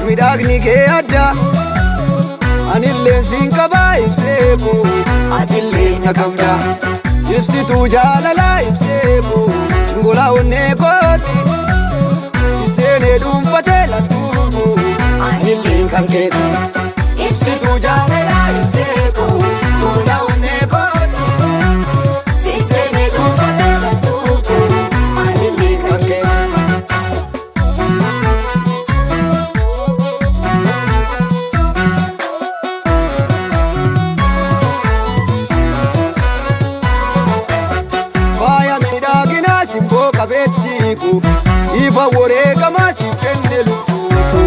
Midhaagni kee adda. Anilleen siin qabaa ibseeku, atilleen na qabda. Ibsituu jaalalaa ibseeku, golaa onnee kooti. Siseenee dhuunfatee lattuuku, anilleen kan keeti. Ibsituu jaalalaa ibseeku, golaa onnee kooti. Siseenee dhuunfatee lattuuku, anilleen kan keeti. Faaya miidhaginaa simboo qabeettiiku, siifa wareegamaa siif kenne lubbuuku.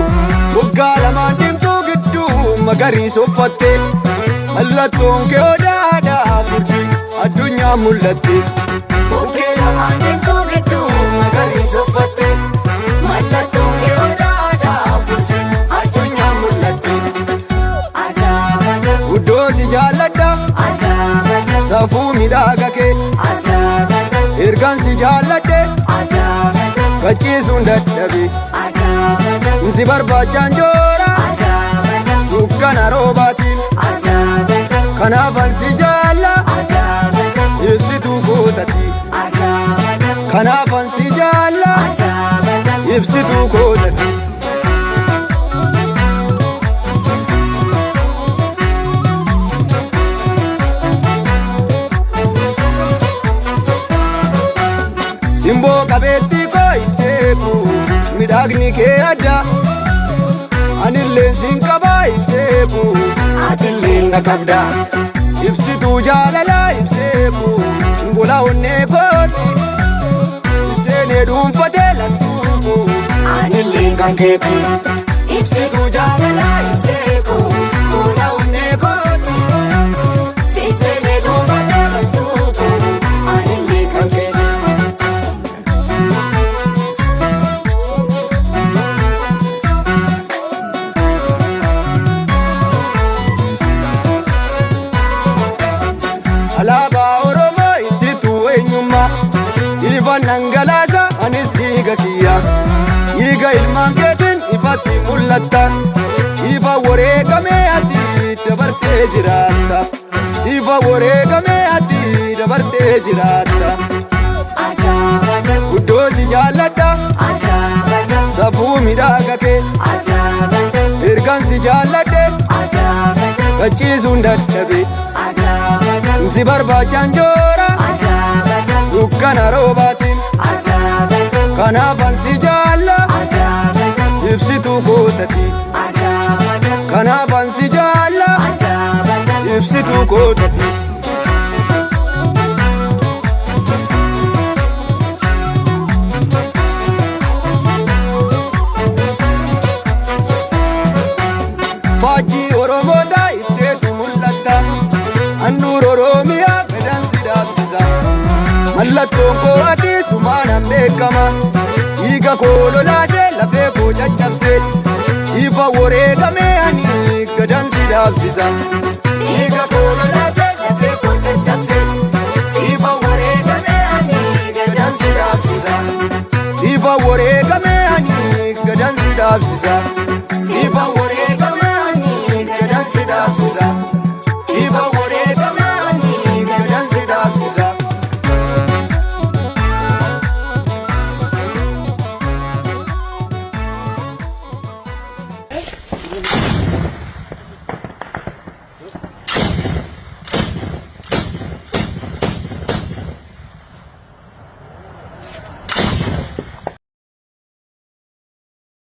Waggaa lamaan diimtuu gidduu magariisa uffatte, mallattoon kee odaadhaa furji addunyaa mul'atte. Bukkee lamaan diimtuu gidduu magariisa uffatte, mallattoon kee odaadhaa furji addunyaa mul'atte. Guddoo si jaalladha safuu miidhaga kee, ergaan si jaalladhe qachiisuun dadhabe. Si barbaachaan joora dukkana roobaatiin, kanaafan si jaalla ibsituu kootati. Kanaafan si jaalla ibsituu kootati. Simboo qabeettii koo ibseeku, midhaagni kee adda. Anilleen siin qabaa ibseeku, atilleen na qabda. Ibsituu jaalalaa ibseeku, golaa onnee kooti. Seenee dhuunfatee lattuuku, anilleen kan keeti. Ibsituu jaalalaa ibseeku, golaa onnee kooti. Seenee dhuunfatee lattuuku, anilleen kan keeti. Alaabaa Oromoo ibsituu eenyummaa, siifan dhangalaasa anis dhiiga kiyya. Dhiiga ilmaan keetiin ifatti mul'atta, siifa wareegamee ati dabartee jiraatta. Siifa wareegamee ati dabartee jiraatta. Guddoo si jaalladha safuu miidhaga kee, ergaan si jaalladhe qachiisuun dadhabe. Si barbaachaan joora dukkana roobaatiin, kanaafan si jaalla ibsituu kootati. Kanaafan si jaalla ibsituu kootati. Faajjii Oromoota itteetu mul'atta. Handhuura Oromiyaa gadan si dhaabsisa. Mallattoon koo ati sumaanan beekama. Dhiiga koo lolaasee lafee koo caccabse. Siifa wareegamee ani gadan si dhaabsisa. Dhiiga koo lolaasee lafee koo caccabse. Siifa wareegamee ani gadan si dhaabsisa. Siifa wareegamee ani gadan si dhaabsisa.